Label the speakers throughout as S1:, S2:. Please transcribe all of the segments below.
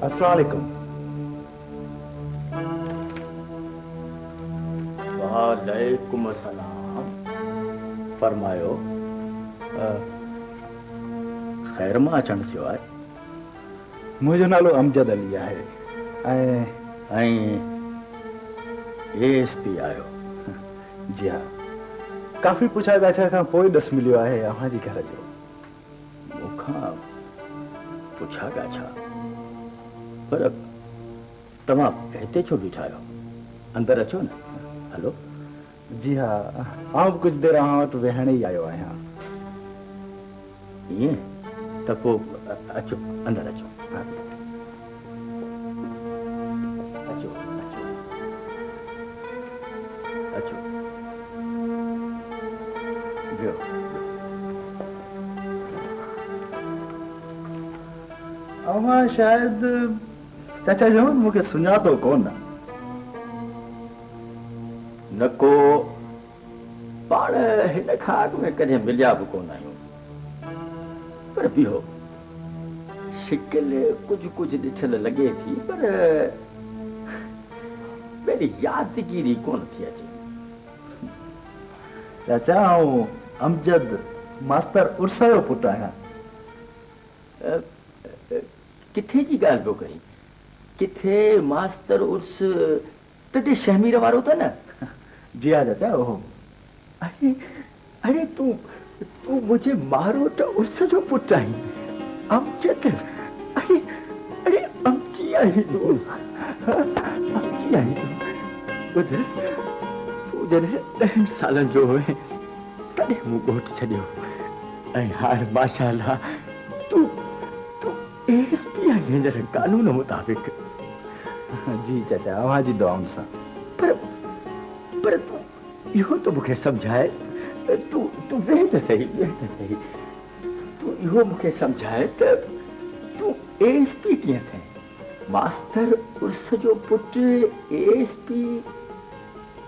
S1: السلام عليڪم.
S2: وعليڪم السلام. فرمايو. خير مان اچڻ ٿيو آهي.
S1: منهنجو نالو امجد علي آهي ۽.
S2: ۽ اي ايس پي آهيو.
S1: جي ها. ڪافي پڇا ڳاڇا کان پوء ڏس مليو آهي اوهان جي گهر جو.
S2: مون کان پڇا ڳاڇا؟ پر توهان هتي ڇو بيٺا آهيو؟ اندر اچو نه. هلو.
S1: جي ها. آئون به ڪجهه دير اوهان وٽ ويهڻ ئي آيو آهيان.
S2: ائين؟ ته پوء اچو اندر اچو. اچو اچو اچو. ويهو ويهو.
S1: اوهان شايد چاچا جمن مون کي سڃاتو ڪونه.
S2: نه ڪو پاڻ هن کان اڳ ۾ ڪڏهن مليا به ڪونه آهيون. پر بيهو. شڪل ڪجهه ڪجهه ڏٺل لڳي ٿي پر ٻيلي يادگيري ڪونه ٿي اچي.
S1: چاچا آئون امجد ماستر عرس جو پٽ آهيان.
S2: ڪٿي جي ڳالهه پيو ڪرين؟ ڪٿي ماستر عرس ٽنڊي شهمير وارو ته نه؟
S1: جي ها چاچا اهو.
S2: اڙي اڙي تون تون منهنجي ماروٽ عرس جو پٽ آهين امجد اڙي اڙي امجي آهين تون امجي آهين تون ٻڌ تون جڏهن ڏهن سالن جو هئين تڏهن مون ڳوٺ ڇڏيو ۽ هاڻ ماشاءالله تون تون ايس پي آهين هينئر قانون مطابق.
S1: جي چاچا اوهان جي دعائن سان.
S2: پر پر تون اهو ته مون کي سمجهاء تون تون ويهه ته سهي ويهه ته سهي تون اهو مون کي سمجهاء ته تون اي ايس پي ڪيئن ٿئين؟ ماستر عرس جو پٽ اي ايس پي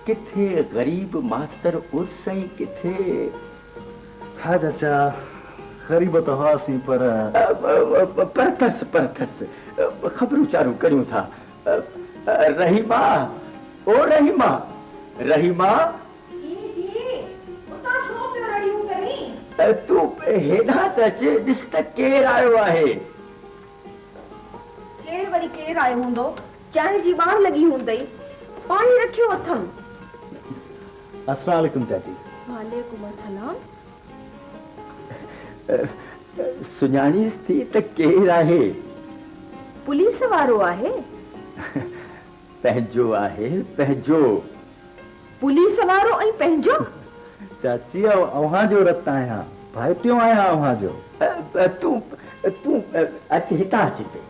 S2: ڪٿي غريب ماستر عرس ۽ ڪٿي.
S1: ها چاچا غريب ته هئاسين پر.
S2: پر ترس پر ترس خبرون چارون ڪريون ٿا. رحيما او رحيما رحيما.
S3: جي جي اتان ڇو پيو رڙيون ڪرين.
S2: تون هيڏانهن ته اچ ڏس ته ڪير آيو آهي.
S3: ڪير وري ڪير آيو هوندو. چانهه جي ٻاڙ لڳي هوندئي. پاڻي رکيو اٿم.
S1: السلام عليڪم چاچي.
S3: وعليڪم السلام.
S2: سڃاڻيس ٿي ته ڪير آهي؟
S3: پوليس وارو آهي.
S2: پنهنجو آهي پنهنجو.
S3: پوليس وارو ۽ پنهنجو؟
S1: چاچي آئون اوهان جو رت آهيان، ڀائٽيو آهيان اوهان جو.
S2: تون تون اچ هتان اچ هتي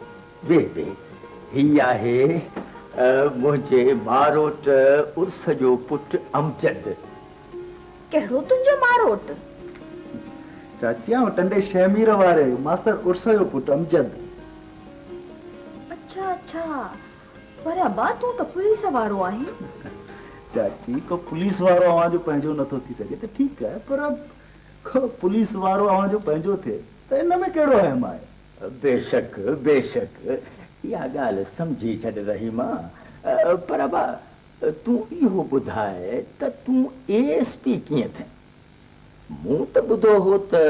S2: ويهه ويهه. هي آهي منهنجي ماروٽ عرس جو پٽ امجد.
S3: ڪهڙو تنهنجو ماروٽ؟
S1: چاچي آئون ٽنڊي شهمير واري ماستر عرس جو پٽ امجد.
S3: اڇا اڇا پر ابا تون ته پوليس وارو آهين.
S1: چاچي ڪو پوليس وارو اوهان جو پنهنجو نٿو ٿي سگهي ته ٺيڪ آهي پر ڪو پوليس وارو اوهان جو پنهنجو ٿئي ته ان ۾ ڪهڙو وهم آهي.
S2: بيشڪ بيشڪ اها ڳالهه سمجهي ڇڏ رحيما پر ابا تون اهو ٻڌاء ته تون اي ايس پي ڪيئن ٿين؟ مون ته ٻڌو هو ته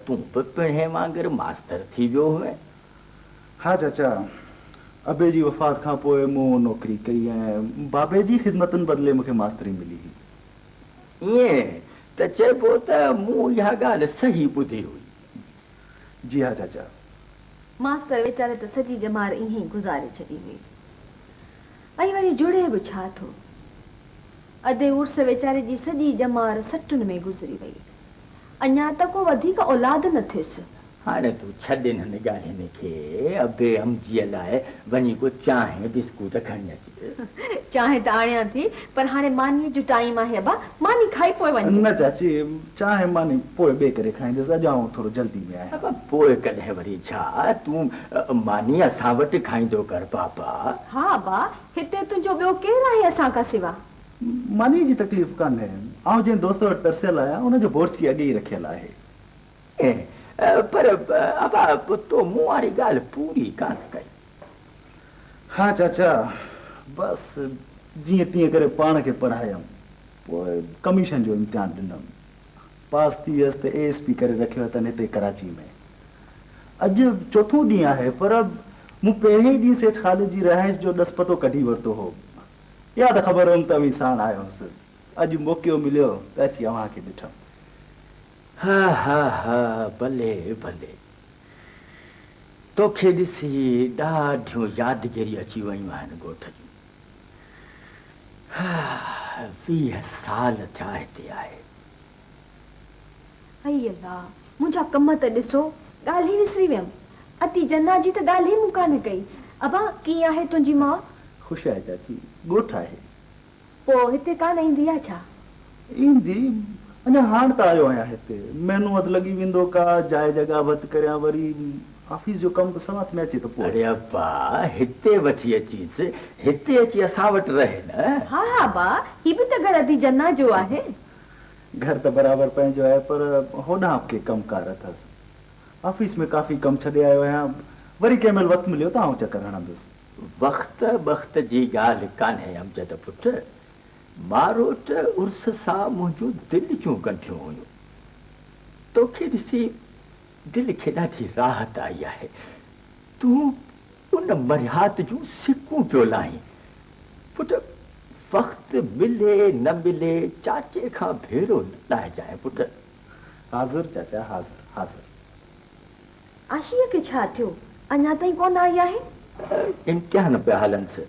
S2: تون به پڻهين وانگر ماستر ٿي ويو هئين.
S1: ها چاچا، ابي جي وفات کان پوء مون نوڪري ڪئي ۽ بابي جي خدمتن بدلي مون کي ماستري ملي هئي.
S2: ائين ته چئبو ته مون اها ڳالهه صحيح ٻڌي هئي.
S1: جي ها چاچا.
S3: ماستر ويچاري ته سڄي ڄمار ائين ئي گذاري ڇڏي هئي. ۽ وري جڙي به ڇا ٿو. ادي عرس ويچاري جي سڄي ڄمار سٽن ۾ گذري وئي. اڃا ته ڪو وڌيڪ اولاد نه ٿيس.
S2: هاڻي تون ڇڏ انهن ڳالهين کي، ابي امجيء لاء وڃي ڪو چانهه بسڪوٽ کڻي اچ.
S3: چانهه ته آڻيان ٿي، پر هاڻي مانيء جو ٽائيم آهي ابا، ماني کائي پوء وڃج.
S1: نه چاچي، چانهه ماني پوء ٻئي ڪري کائيندس، اڄ آئون ٿورو جلدي ۾ آهيان.
S2: ابا پوء ڪڏهن وري ڇا، تون ماني اسان وٽ کائيندو ڪر بابا.
S3: ها ابا، هتي تنهنجو ٻيو ڪير آهي اسان کان سوا؟
S1: مانيء جي تڪليف ڪانهي، آئون جنهن دوست وٽ ترسيل آهيان، ان جو بورچي اڳي ئي رکيل آهي.
S2: پر ابا تو مون واري ڳالهه پوري ڪانه ڪئي.
S1: ها چاچا، بس جيئن تيئن ڪري پاڻ کي پڙهايم، پوء ڪميشن جو امتحان ڏنم. پاس ٿي ويس ته اي ايس پي ڪري رکيو اٿن هتي ڪراچي ۾. اڄ چوٿون ڏينهن آهي پر مون پهرئين ئي ڏينهن سيٺ خالد جي رهائش جو ڏس پتو ڪڍي ورتو هو. اها ته خبر هيم ته اوهين ساڻ آيو هوس. اڄ موقعو مليو ته اچي اوهان کي ڏٺم.
S2: ها ها ها ڀلي ڀلي. توکي ڏسي ڏاڍيون يادگيريون اچي ويون آهن ڳوٺ جون. ها 20 سال ٿيا هتي آهي.
S3: اي الله! منهنجا ڪم ته ڏسو، ڳالهه ئي وسري ويم. ادي جنا جي ته ڳالهه ئي مون ڪانه ڪئي. ابا، ڪيئن آهي تنهنجي ماء؟
S1: خوش آهي چاچي، ڳوٺ آهي.
S3: پوء هتي ڪانه ايندي آ ڇا؟
S1: ايندي، اڃا هاڻ ته آيو آهيان هتي. مهينو اڌ لڳي ويندو، ڪا جاء جڳهه ڀت ڪريان، وري آفيس جو ڪم به سوات ۾ اچي ته پوء.
S2: اڙي ابا، هتي وٺي اچينس، هتي اچي اسان وٽ رهي نه.
S3: ها ها ابا، هي به ته گهر ادي جنا جو آهي.
S1: گهر ته برابر پنهنجو آهي پر هوڏانهن به ڪي ڪم ڪار اٿس. آفيس ۾ ڪافي ڪم ڇڏي آيو آهيان، وري ڪنهن مهل وقت مليو ته آئون چڪر هڻندس.
S2: وقت بخت جي ڳالهه ڪانهي امجد پٽ، ماروٽ عرس سان منهنجون دل جون ڳنڍيون هيون. توکي ڏسي دل کي ڏاڍي راحت آئي آهي. تون ان مرهيات جون سڪون پيو لاهين. پٽ وقت ملي نه ملي چاچي کان ڀيرو نه لاهجانء پٽ.
S1: حاضر چاچا حاضر حاضر.
S3: عاشيء کي ڇا ٿيو؟ اڃا تائين ڪونه آئي آهي؟
S2: امتحان پيا هلنس.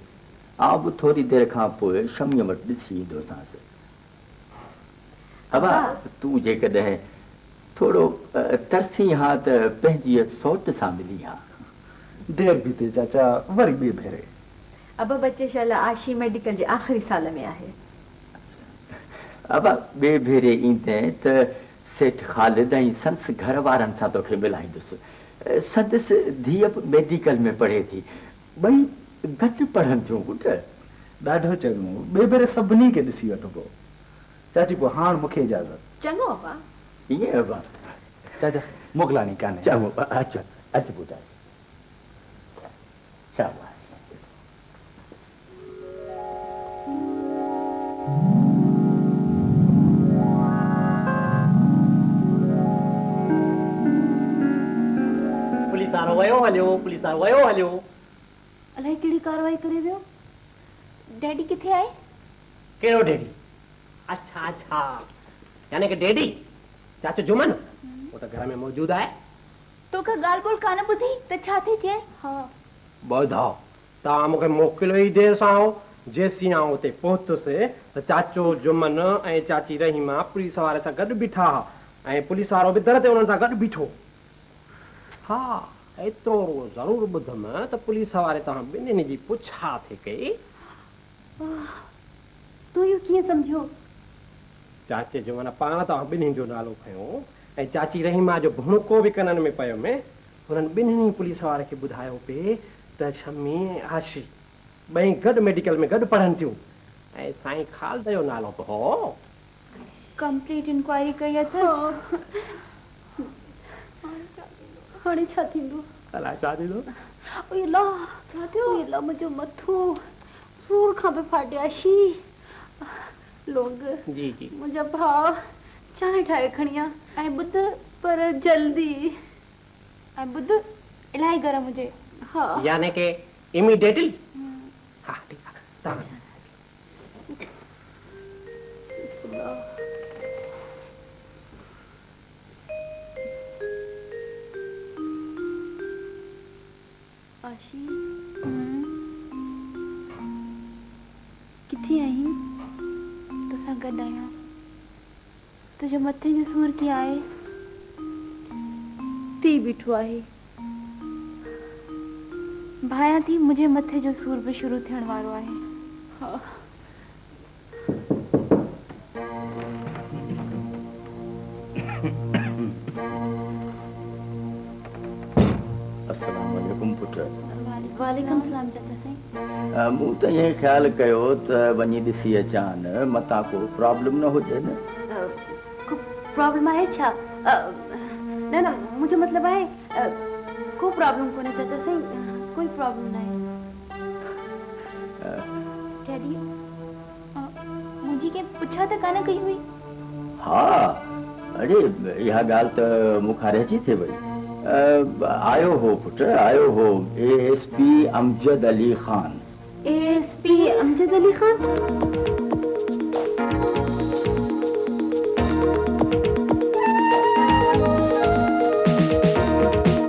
S2: آئون به ٿوري دير کان پوء شميء وٽ ڏسي ايندوسانس. ابا، تون جيڪڏهن ٿورو ترسين ها ته پنهنجيء سئوٽ سان ملين ها.
S1: دير به ٿئي چاچا، وري ٻئي ڀيري.
S3: ابا بچي شل عاشي ميڊيڪل جي آخري سال ۾ آهي.
S2: ابا، ٻئي ڀيري ايندين ته سيٺ خالد ۽ سندس گهر وارن سان توکي ملائيندس. سندس ڌيء به ميڊيڪل ۾ پڙهي ٿي. ٻئي گڏ پڙهن ٿيون پٽ.
S1: ڏاڍو چڱو، ٻئي ڀيري سڀني کي ڏسي وٺبو. چاچي پوء هاڻ مونکي اجازت.
S3: چڱو ابا.
S2: ائين ابا.
S1: چاچا موڪلاڻي ڪانهي.
S2: چڱو اچ اچ پٽ اچ. شاباش.
S4: پوليس وارو ويو هليو، پوليس وارو ويو هليو.
S5: الائي ڪهڙي ڪارروائي ڪري ويو. ڊيڊي ڪٿي آهي؟
S4: ڪهڙو ڊيڊي؟ اڇا اڇا يعني ڪه ڊيڊي چاچو جمن هو ته گهر ۾ موجود آهي.
S5: تو ڪا ڳالهه ٻولهه ڪانه ٻڌي ته ڇا ٿي چئي؟ ها.
S4: ٻڌاء توهان مون کي موڪليو ئي دير سان هو، جيسين آئون اتي پهتس ته چاچو جمن ۽ چاچي رحيما پوليس واري سان گڏ بيٺا ها ۽ پوليس وارو به در تي انهن سان گڏ بيٺو. ها، ايترو رڳو ضرور ٻڌم ته پوليس واري توهان ٻنهين جي پڇا ٿي ڪئي.
S5: تو اهو ڪيئن سمجهيو؟
S4: چاچي جمن پاڻ توهان ٻنهين جو نالو کنيو ۽ چاچي رحيما جو ڀڻڪو به ڪنن ۾ پيم. هنن ٻنهين ئي پوليس واري کي ٻڌايو پئي ته شمي ۽ عاشي ٻئي گڏ ميڊيڪل ۾ گڏ پڙهن ٿيون ۽ سائين خالد جو نالو به هو.
S5: ڪمپليٽ انڪوائري ڪئي اٿس. هاڻي ڇا ٿيندو؟
S4: الائي ڇا ٿيندو؟
S5: اي الله! ڇا ٿيو؟ اي الله منهنجو مٿو سور کان پيو ڦاٽي عاشي لونگ
S4: جي جي.
S5: منهنجا ڀاء چانهه ٺاهي کڻي آ ۽ ٻڌ پر جلدي. ۽ ٻڌ الاهي گرم هجي. ها.
S4: يعني ڪه اميڊيٽلي؟ ها ٺيڪ آ تان.
S5: عاشي ڪٿي آهين؟ توسان گڏ آهيان. تنهنجو مٿي جو سور ڪيئن آهي؟ ٿي بيٺو آهي. ڀانيان ٿي منهنجي مٿي جو سور به شروع ٿيڻ وارو آهي. ها.
S2: السلام عليڪم پٽ.
S5: وعليڪم السلام چاچا سائين.
S2: مون ته ائين خيال ڪيو ته وڃي ڏسي اچان متان ڪو پرابلم نه هجي نه.
S5: ڪو پرابلم آهي ڇا؟ نه نه منهنجو مطلب آهي ڪو پرابلم ڪونهي چاچا سائين ڪوئي پرابلم ناهي. ڊيڊي، منهنجي ڪنهن پڇا ته ڪانه ڪئي هئي؟
S2: ها، اڙي اها ڳالهه ته مون کان رهجي ٿي وئي. آيو هو پٽ، آيو هو A S P Amjad Ali Khan.
S5: A S P Amjad Ali Khan?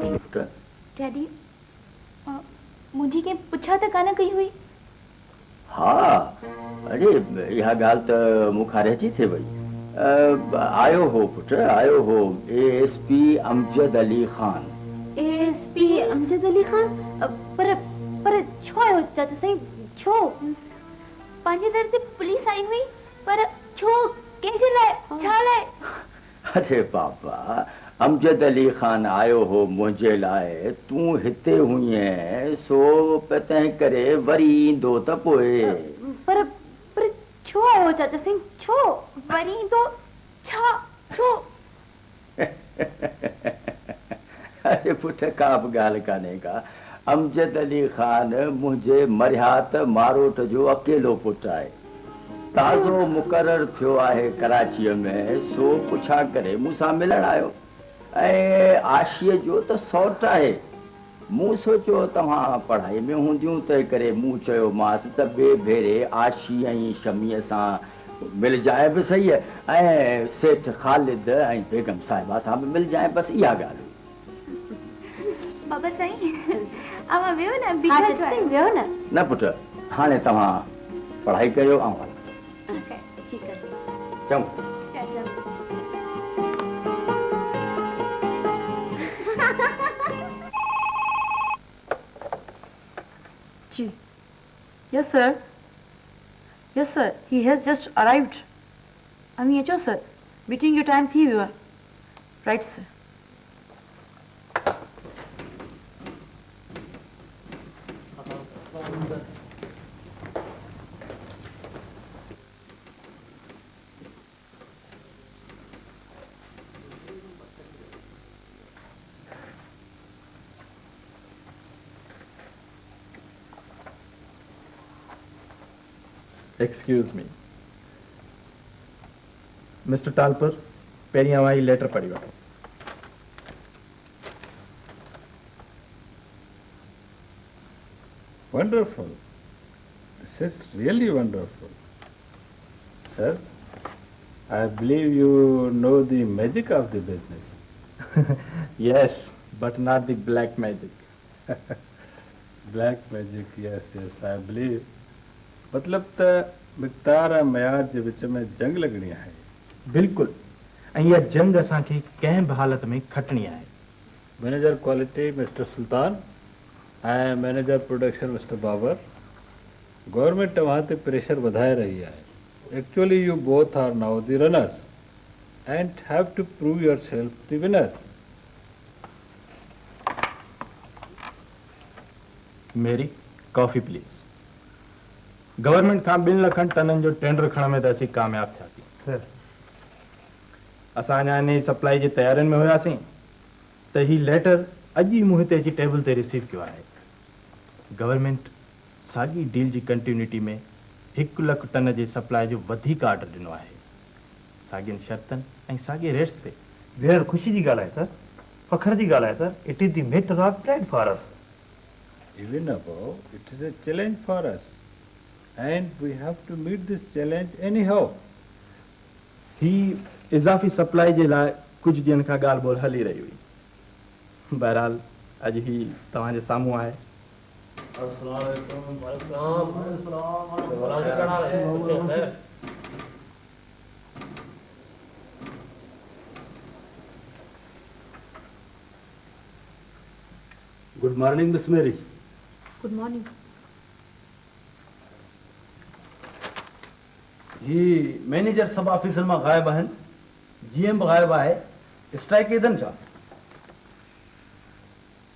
S2: جي پٽ.
S5: ڊيڊي، منهنجي ڪنهن پڇا ته ڪانه ڪئي هئي؟
S2: ها، اڙي اها ڳالهه ته مون کان رهجي ٿي وئي. آيو هو پٽ، آيو هو A S P Amjad Ali Khan.
S5: A S P Amjad Ali Khan? پر پر ڇو آيو چاچا سائين، ڇو؟ پنهنجي در تي پوليس آئي هئي، پر ڇو، ڪنهن جي لاء، ڇا لاء؟
S2: اري بابا، امجد علي خان آيو هو منهنجي لاء، تون هتي هئين سو تنهن ڪري وري ايندو ته پوء.
S5: پر پر ڇو آيو چاچا سائين، ڇو؟ وري ايندو ڇا، ڇو؟
S2: اري پٽ ڪا به ڳالهه ڪانهي ڪا، امجد علي خان منهنجي مرهيات ماروٽ جو اڪيلو پٽ آهي. تازو مقرر ٿيو آهي ڪراچيء ۾، سو پڇا ڪري مون سان ملڻ آيو ۽ عاشيء جو ته سئوٽ آهي. مون سوچيو توهان پڙهائي ۾ هونديون، تنهنڪري مون چيومانس ته ٻئي ڀيري عاشي ۽ شميء سان ملجانء به سهي ۽ سيٺ خالد ۽ بيگم صاحبه سان به ملجانء، بس اها ڳالهه هئي.
S5: بابا سائين اوهان ويهو نه بيٺا ڇو آهيو. ويهو نه.
S2: نه پٽ هاڻي توهان پڙهائي ڪريو آئون هلان ٿو.
S5: ٺيڪ آهي.
S2: چڱو.
S5: چڱو.
S6: جي yes sir yes sir he has just arrived اوهين اچو سر ميٽنگ جو ٽائيم ٿي ويو آهي right sir.
S7: Excuse me mister Talpur پهرين اوهان هي ليٽر پڙهي وٺو.
S8: Wonderful this is really wonderful sir I believe you know the magic of the business.
S7: Yes but not the black magic.
S8: Black magic yes yes I believe مطلب ته مقدار ۽ معيار جي وچ ۾ جنگ لڳڻي آهي.
S7: بلڪل ۽ اها جنگ اسان کي ڪنهن به حالت ۾ کٽڻي آهي.
S8: مئنيجر ڪوالٽي مسٽر سلطان ۽ manager production mister Babar government اوهان تي پريشر وڌائي رهي آهي actually you both are now the runners and have to prove yourself the winners.
S7: Mary, coffee please. Government کان ٻن لکن ٽنن جو ٽينڊر کڻڻ ۾ ته اسين ڪامياب ٿياسين.
S9: سر.
S7: اسان اڃا انهي سپلائي جي تيارين ۾ هياسين ته هي ليٽر اڄ ئي مون هتي اچي ٽيبل تي رسيو ڪيو آهي. گورنمينٽ ساڳي ڊيل جي ڪنٽينيوٽي ۾ هڪ لک ٽن جي سپلائي جو وڌيڪ آرڊر ڏنو آهي. ساڳين شرطن ۽ ساڳي ريٽس تي.
S9: بيحد خوشي جي ڳالهه آهي سر. فخر جي ڳالهه آهي sir. It is the matter of pride for us.
S8: Even above it is a challenge for us and we have to meet this challenge anyhow.
S7: هي اضافي سپلائي جي لاء ڪجهه ڏينهن کان ڳالهه ٻولهه هلي رهي هئي. بهرحال اڄ هي توهان جي سامهون آهي.
S4: السلام عليڪم. وعليڪم السلام.
S1: Good morning miss Mary.
S6: Good morning.
S1: هي مئنيجر سڀ آفيسن مان غائب آهن. جي ايم به غائب آهي. اسٽرائيڪ ڪئي اٿن ڇا؟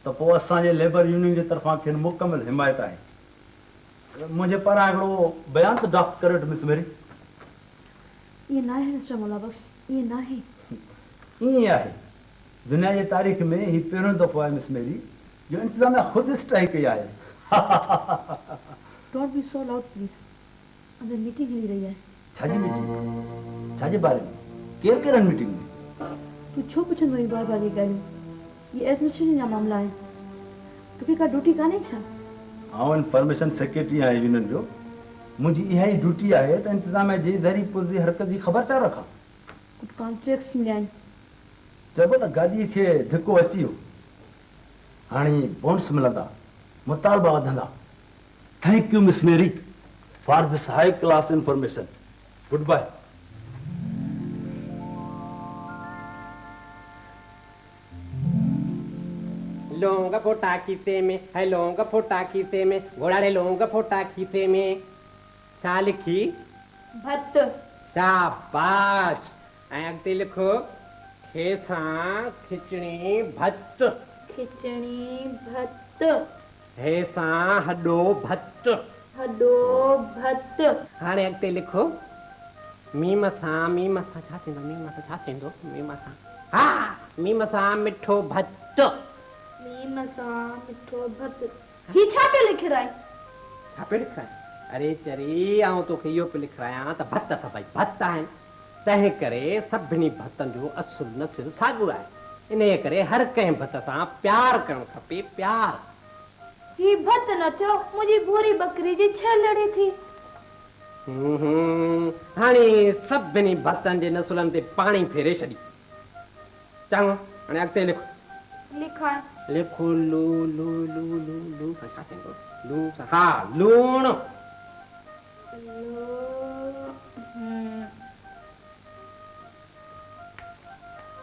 S1: ته پوء اسان جي ليبر يونين جي طرفان کين مڪمل حمايت آهي. منهنجي پاران هڪڙو بيان ته ڊرافٽ ڪري وٺ مس ميري.
S6: ائين ناهي مسٽر مولا بخش، ائين ناهي.
S1: ائين ئي آهي. دنيا جي تاريخ ۾ هي پهريون دفعو آهي مس ميري جو انتظاميا خود اسٽرائيڪ ڪئي آهي.
S6: Don't be so loud please. اندر ميٽنگ هلي رهي آهي.
S2: ڇا جي ميٽنگ؟ ڇا جي باري ۾؟ ڪير ڪير آهن ميٽنگ ۾؟
S6: تون ڇو پڇندو آهين بار بار اهي ڳالهيون؟ اهي ايڊمنسٽريشن جا معاملا آهن. توکي ڪا ڊيوٽي ڪانهي ڇا؟
S2: آئون انفارميشن سيڪريٽري آهيان يونين جو. منهنجي اها ئي ڊيوٽي آهي ته انتظاميا جي ذري پرزي حرڪت جي خبر چار رکان.
S6: ڪجهه ڪانٽريڪٽس مليا آهن.
S2: چئبو ته گاڏيء کي ڌڪو اچي ويو. هاڻي بونس ملندا، مطالبا وڌندا. Thank you miss Mary for this high class information. Good bye.
S4: لونگ ڦوٽا کيسي ۾، هي لونگ ڦوٽا کيسي ۾، گهوڙا ڙي لونگ ڦوٽا کيسي ۾. ڇا لکي؟
S5: ڀت.
S4: شاباش! ۽ اڳتي لک، کيسان کچڻي ڀت.
S5: کچڻي ڀت.
S4: هيسان هڏو ڀت.
S5: هڏو ڀت.
S4: هاڻي اڳتي لک، ميم سان، ميم سان ڇا ٿيندو، ميم سان ڇا ٿيندو، ميم سان، ها، ميم سان مٺو ڀت.
S5: ميم سان مٺو ڀت. هي ڇا پيو لکرائين؟
S4: ڇا پيو لکرايان؟ اڙي چري، آئون توکي اهو پيو لکرايان ته ڀت سڀئي ڀت آهن. تنهن ڪري سڀني ڀتن جو اصل نسل ساڳيو آهي. انهيء ڪري هر ڪنهن ڀت سان پيار ڪرڻ کپي، پيار.
S5: هي ڀت نه ٿيو، منهنجي ڀوري ٻڪري جي ڇيلڙي ٿي.
S4: هون، هاڻي سڀني ڀتن جي نسلن تي پاڻي ڦيري ڇڏي. چڱو، هاڻي اڳتي لک.
S5: لکان.
S4: لک لو لو لو لو لو سان ڇا ٿيندو؟ لو سان ها لوڻ.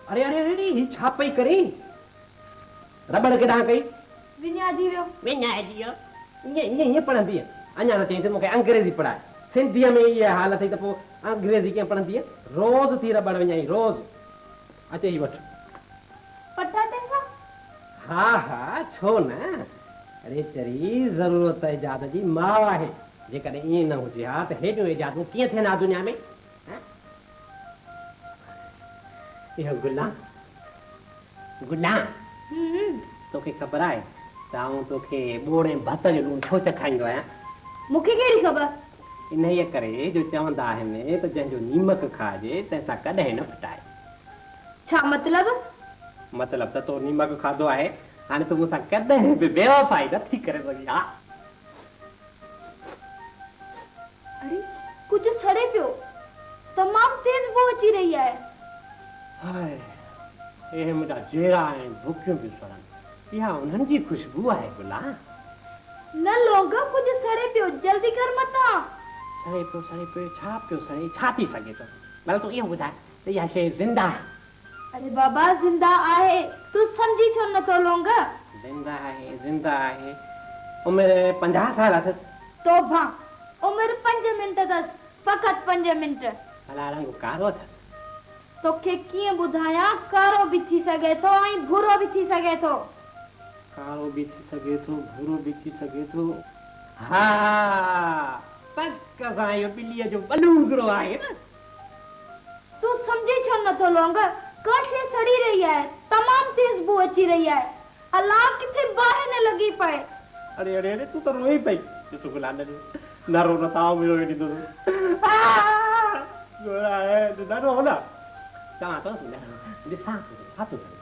S4: اڙي اڙي اڙي هي ڇا پئي ڪرين؟ رٻڙ ڪيڏانهن ڪئي؟
S5: وڃائجي ويو.
S4: وڃائجي ويو. ائين ائين ائين پڙهندينء؟ اڃا ته چئين ٿي مون کي انگريزي پڙهاء. سنڌيء ۾ اها حال اٿئي ته پوء انگريزي ڪيئن پڙهندينء؟ روز ٿي رٻڙ وڃائين روز. اچ هي وٺ.
S5: پٽاٽي سان؟
S4: ها ها ڇو نه. اڙي چري ضرورت ايجاد جي ماء آهي. جيڪڏهن ائين نه هجي ها ته هيڏيون ايجادون ڪيئن ٿين ها دنيا ۾؟ اهو گلان، گلان، توکي خبر آهي ته آئون توکي ٻوڙ ۽ ڀت جو لوڻ ڇو چکائيندو آهيان؟
S5: مون کي ڪهڙي خبر؟
S4: انهيء ڪري جو چوندا آهن ته جنهن جو نيمڪ کائجي تنهن سان ڪڏهن نه ڦٽائي.
S5: ڇا مطلب؟
S4: مطلب ته تو نيمڪ کاڌو آهي، هاڻي تون مون سان ڪڏهن به بيوفائي نه ٿي ڪري سگهين. ها!
S5: اڙي ڪجهه سڙي پيو. تمام تيز بوء اچي رهي آهي.
S4: هاء اهي منهنجا جيرا ۽ بڪيون پيون سڙن. اها انهن جي خوشبوء آهي گلان.
S5: نه لونگ ڪجهه سڙي پيو جلدي ڪر متان.
S4: سڙي پيو سڙي پيو ڇا پيو سڙي ڇا ٿي سگهي ٿو ڀلا تون اهو ٻڌاء ته اها شيء زنده آهي.
S5: اڙي بابا زنده آهي تون سمجهين ڇو نه ٿو لونگ.
S4: زنده آهي زنده آهي عمر 50 سال اٿس.
S5: توبه عمر پنج منٽ اٿس فقط پنج منٽ.
S4: ڀلا رنگ ڪارو اٿس.
S5: توکي ڪيئن ٻڌايان ڪارو به ٿي سگهي ٿو ۽ ڀورو به ٿي سگهي ٿو.
S4: ڪارو به ٿي سگهي ٿو ڀورو به ٿي سگهي ٿو. ها پڪ سان اهو ٻليء جو ٻلونگڙو آهي نه.
S5: تون سمجهين ڇو نه ٿو لونگ؟ ڪا شيء سڙي رهي آهي، تمام تيز بوء اچي رهي آهي. الا ڪٿي باهه نه لڳي پئي.
S4: اڙي اڙي اڙي تون ته روئين پئي. ڏس گلان نه ڏس نه رو نه ته آئون به روئي ڏيندس. نه رو نه چوان ٿو نه ڏسان ٿو ڇا ٿو سڙي.